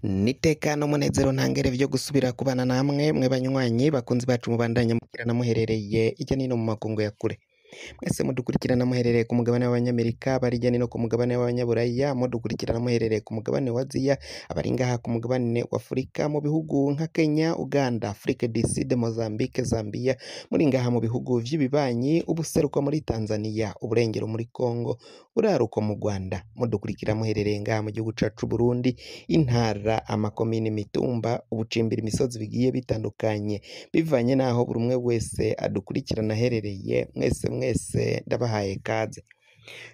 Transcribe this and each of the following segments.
N'iteka n'umunezero ntangere vyo gusubira kubana namwe mwe banywanyi bakunzi bacu mubandanya mukirana muherereye irya nino mu makungu ya kure. Mwese mudukurikirana muherereye ku mugabane w'Abanyamerika, abari hirya no ku mugabane w'Abanyaburaya, mudukurikirana muherereye ku mugabane wa Aziya, abari ngaha ku mugabane wa Afurika mu bihugu nka Kenya, Uganda, Afrique du Sud, Mozambique, Zambia, muri ngaha mu bihugu vy'ibibanyi, ubuseruko muri Tanzania, uburengero muri Congo, buraruko mu Rwanda, mudukurikira muherereye ngaha mu gihugu cacu Burundi, intara, amakomine, imitumba, ubucimbira imisozi bigiye bitandukanye, bivanye n'aho buri umwe wese adukurikirana aherereye, mwese mwese ndabahaye kaze.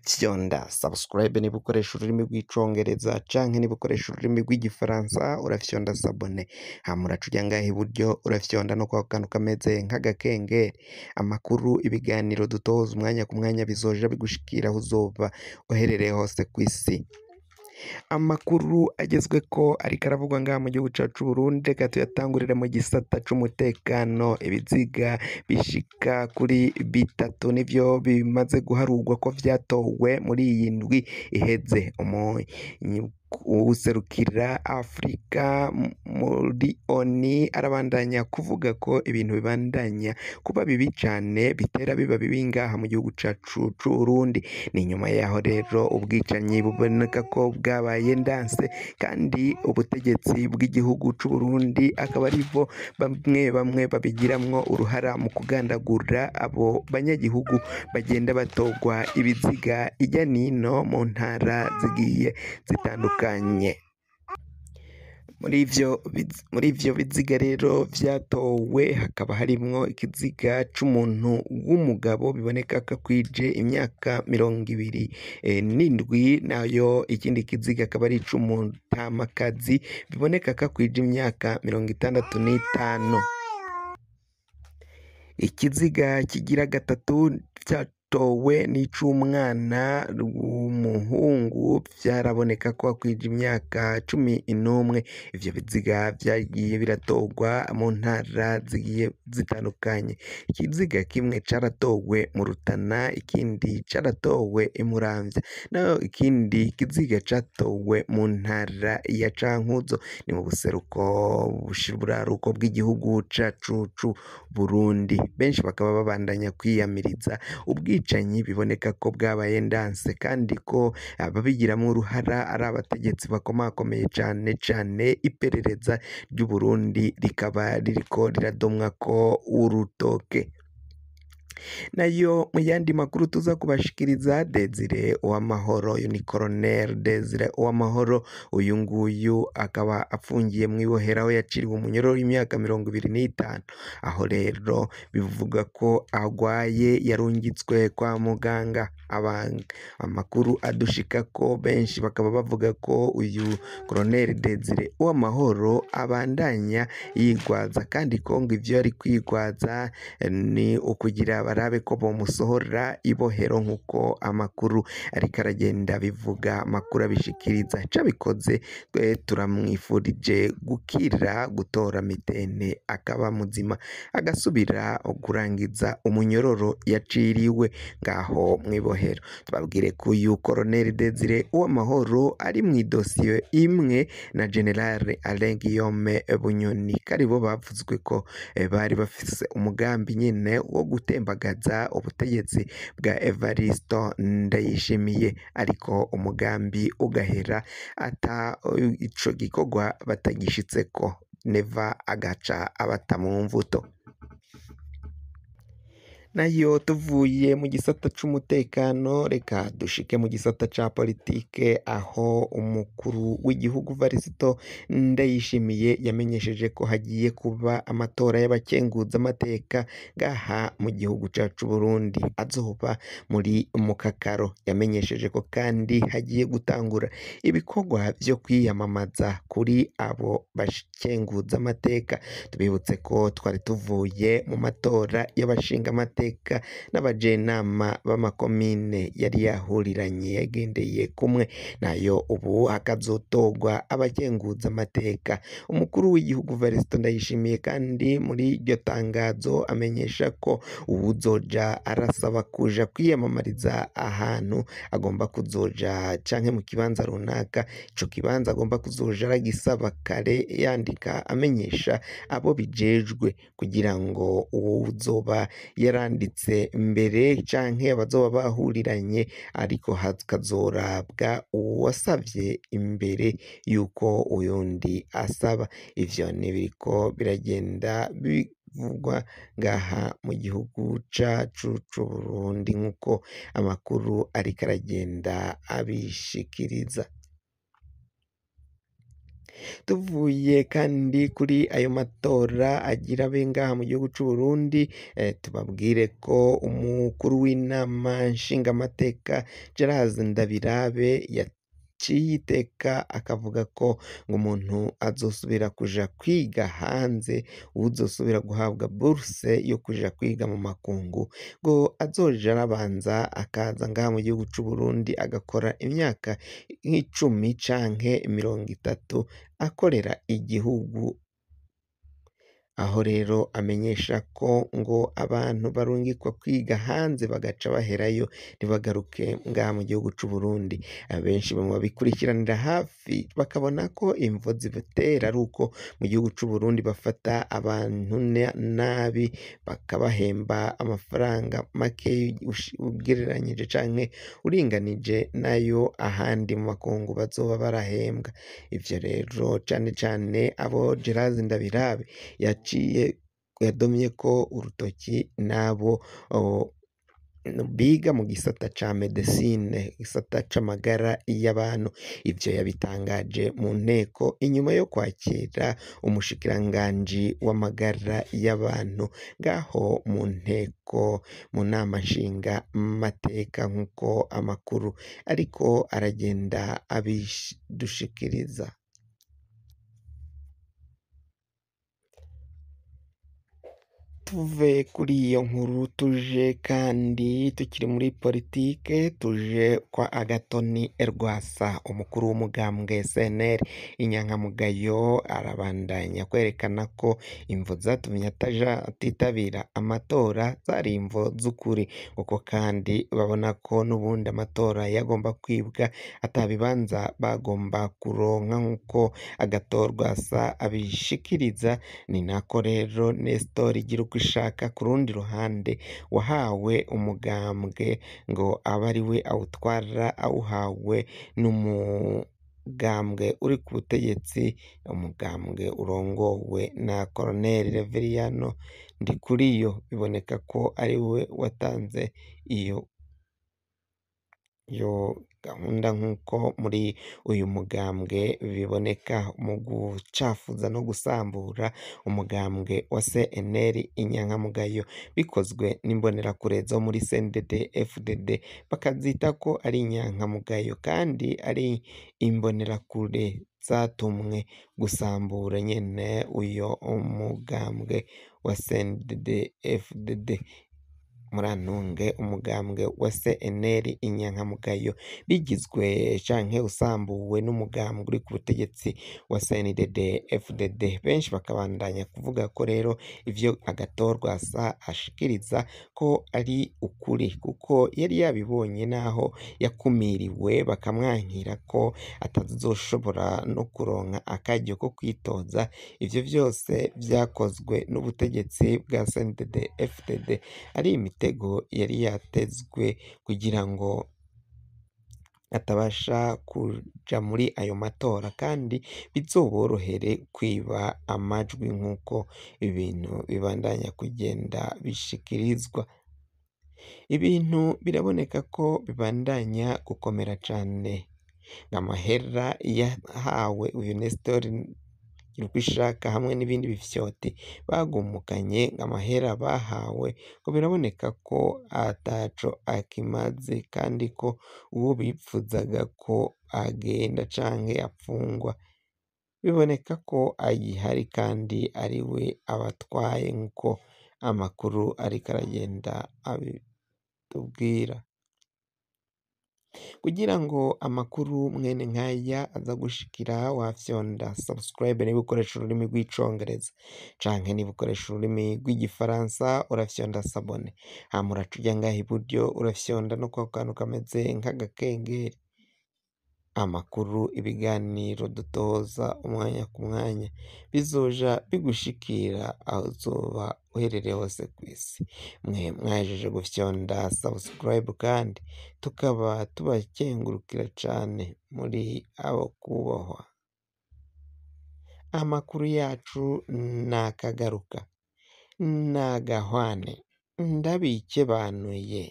Fyonda subscribe niba ukoresha ururimi rw'icongereza canke niba ukoresha ururimi rw'igifaransa urafyonda s'abonner, hama uraca uja ngaha iburyo urafyonda no kwako kantu kameze nk'agakengeri. Amakuru, ibiganiro dutoza umwanya ku mwanya bizoja bigushikira aho uzoba uherereye hose kw'isi. Amakuru agezweko ariko aravugwa ngaha mu gihugu cacu c'Uburundi, reka tuyatangurire mu gisata c'umutekano. Ibiziga bishika kuri bitatu nivyo bimaze guharurwa ko vyatowe muri iyi ndwi iheze. Uwuserukira Afrika muri ONU arabandanya kuvuga ko ibintu bibandanya kuba bibi cane, bitera biba bibi ngaha mu gihugu cacu c'Uburundi. Ni nyuma yaho rero ubwicanyi buboneka ko bwabaye ndanse, kandi ubutegetsi bw'igihugu c'Uburundi akaba aribo bamwe bamwe babigiramwo uruhara mu kugandagura abo banyagihugu bagenda batogwa ibiziga irya nino mu ntara zigiye zitandukanye. Muri ivyo biziga rero vyatowe hakaba harimwo ikiziga c'umuntu w'umugabo biboneka ko akwije imyaka 27, nayo ikindi kiziga akaba ari ic'umutamakazi biboneka ko akwije imyaka 65. Ikiziga kigira gatatu vyatowe n'ic'umwana w'umuhungu vyaraboneka ko akwije imyaka 11. Ivyo biziga vyagiye biratorwa mu ntara zigiye zitandukanye. Ikiziga kimwe caratowe mu Rutana, ikindi caratowe i Muramvya, naho ikindi kiziga catowe mu ntara ya Cankuzo, ni mu buseruko buraruko bw'igihugu cacu c'Uburundi. Benshi bakaba babandanya kwiyamiriza ubwicanyi biboneka ko bwabaye ndanse, kandi ko ababigiramwo uruhara ari abategetsi bakomakomeye cane cane. Iperereza ry'Uburundi rikaba ririko riradomwako urutoke. Nayo mu yandi makuru tuza kubashikiriza, Desire Uwamahoro, uyu ni Colonel Desire Uwamahoro, uyu nguyu akaba afungiye mw'ibohero aho yaciriwe umunyororo w'imyaka 25. Aho rero bivuga ko agwaye yarungitswe kwa muganga. Amakuru adushikako benshi bakaba bavuga ko uyu Colonel Desire Uwamahoro abandanya yigwaza, kandi ko ngo ivyo ari kwigwaza ni ukugira barabe ko bomusohora ibohero nk'uko amakuru ariko aragenda bivuga, amakuru abishikiriza. Cabikoze twe turamwifurije gukira, gutora mitende akaba muzima, agasubira kurangiza umunyororo yaciriwe ngaho mw'ibohero. Tubabwire ko uyu Colonel Desire Uwamahoro ari mw'idosiye imwe na General Alain Guillaume Bunyoni, karibo bavuzwe ko bari bafise umugambi nyene wo gutembagaza ubutegetsi bwa Evaristo Ndayishimiye, ariko umugambi ugahera ata ico gikorwa batagishitseko, Neva agaca abata mu mvuto. Nayo tuvuye mu gisata c'umutekano, reka dushike mu gisata ca politike, aho umukuru w'igihugu Varisito Ndayishimiye yamenyesheje ko hagiye kuba amatora y'abakenguzamateka ngaha mu gihugu cacu Burundi, azoba muri mukakaro. Yamenyesheje ko kandi hagiye gutangura ibikorwa vyo kwiyamamaza kuri abo bakenguzamateka. Tubibutse ko twari tuvuye mu matora y'abashingamateka amateka n'abajenama b'amakomine yari yahuriranye yagendeye kumwe nayo ubu hakazotogwa abakenguza amateka. Umukuru w'igihugu Varisito Ndayishimiye kandi muri iryo tangazo amenyesha ko uwuzoja arasaba kuja kwiyamamariza ahantu agomba kuzoja canke mu kibanza runaka, ico kibanza agomba kuzoja aragisaba kare yandika amenyesha abo bijejwe kugira ngo uwuzoba yaranditse mbere canke abazoba bahuriranye, ariko hakazorabwa uwasavye imbere yuko uyundi asaba. Ivyo nibiriko biragenda bivugwa ngaha mu gihugu cacu c'Uburundi nk'uko amakuru ariko aragenda abishikiriza. Tuvuye kandi kuri ayo matora agira abe ngaha mu gihugu c'Uburundi, tubabwire ko umukuru w'inama nshingamateka Gerard Ndabirabe yaciye iteka akavuga ko ngo umuntu azosubira kuja kwiga hanze, uwuzosubira guhabwa buruse yo kuja kwiga mu makungu ngo azoja arabanza akaza ngaha mu gihugu c'Uburundi agakora imyaka nk'icumi canke 30 akorera igihugu. Aho rero amenyesha ko ngo abantu barungikwa kwiga hanze bagaca baherayo ntibagaruke ngaha mu gihugu c'Uburundi. Abenshi mu babikurikiranira hafi bakabona ko imvo zibitera ari uko mu gihugu c'Uburundi bafata abantu nabi, bakabahemba amafaranga make ugereranyije canke uringanije nayo ahandi mu makungu bazoba barahembwa. Ivyo rero cane cane abo Gerard Ndabirabe yaciye yadomye ko urutoki n'abo biga mu gisata ca medecine, gisata c'amagara y'abantu. Ivyo yabitangaje mu nteko inyuma yo kwakira umushikiranganji w'amagara y'abantu ngaho mu nteko mu nama nshinga mateka, nk'uko amakuru ariko aragenda abidushikiriza. Tuve kuri iyo nkuru tuje kandi tukiri muri politike, tuje kwa Agatoni Rwasa, umukuru w'umugambwe CNL inyankamugayo, arabandanya kwerekana ko imvo zatumye ataja atitabira amatora zari imvo z'ukuri, kuko kandi babona ko n'ubundi amatora yagomba kwibwa atabibanza bagomba kuronka, nk'uko Agathon Rwasa abishikiriza. Ni nako rero Nestor Girukishaka ku rundi ruhande wahawe umugambwe ngo abe ari we awutwara, awuhawe n'umugambwe uri ku butegetsi, umugambwe urongowe na Colonel Reveriyano Ndikuriyo, biboneka ko ari we watanze iyo gahunda, nk'uko muri uyu mugambwe biboneka mu gucafuza no gusambura umugambwe wa CNL inyankamugayo, bikozwe n'imbonerakure zo muri CNDD FDD, bakazita ko ari inyankamugayo kandi ari imbonerakure zatumwe gusambura nyene uyo umugambwe wa CNDD FDD. Murantunge umugambwe wa CNL inyankamugayo bigizwe canke usambuwe n'umugambwe uri ku butegetsi wa CNDD FDD. Benshi bakabandanya kuvuga ko rero ivyo Agathon Rwasa ashikiriza ko ari ukuri, kuko yari yabibonye naho yakumiriwe bakamwankira ko atazoshobora no kuronka akaryo ko kwitoza. Ivyo vyose vyakozwe n'ubutegetsi bwa CNDD FDD, ari imitego yari yatezwe kugira ngo atabasha kuja muri ayo matora kandi bizoborohere kwiba amajwi, nk'uko ibintu bibandanya kugenda bishikirizwa. Ibintu biraboneka ko bibandanya gukomera cane. Amahera yahawe uyu Nestor Girukishaka hamwe n'ibindi bifyoti bagumukanye, amahera bahawe ngo biraboneka ko ataco akimaze, kandi ko uwo bipfuzaga ko agenda canke apfungwa biboneka ko agihari kandi ari we abatwaye, nk'uko amakuru ariko aragenda abitubwira. Kugira ngo amakuru mwene nkaya aza gushikira, wafyonda subscribe niba ukoresha ururimi rw'icongereza, canke niba ukoresha ururimi rw'igifaransa urafyonda s'abonner, hama uraca uja ngaha iburyo urafyonda no kwako kantu kameze nk'agakengeri. Amakuru, ibiganiro dutoza umwanya ku mwanya bizoja bigushikira aho uzoba uherereye hose kw'isi. Mwe mwahejeje gufyonda subscribe kandi tukaba tubakengurukira cane, muri abo kubahwa. Amakuru yacu nakagaruka, nagahwane, ndabikebanuye.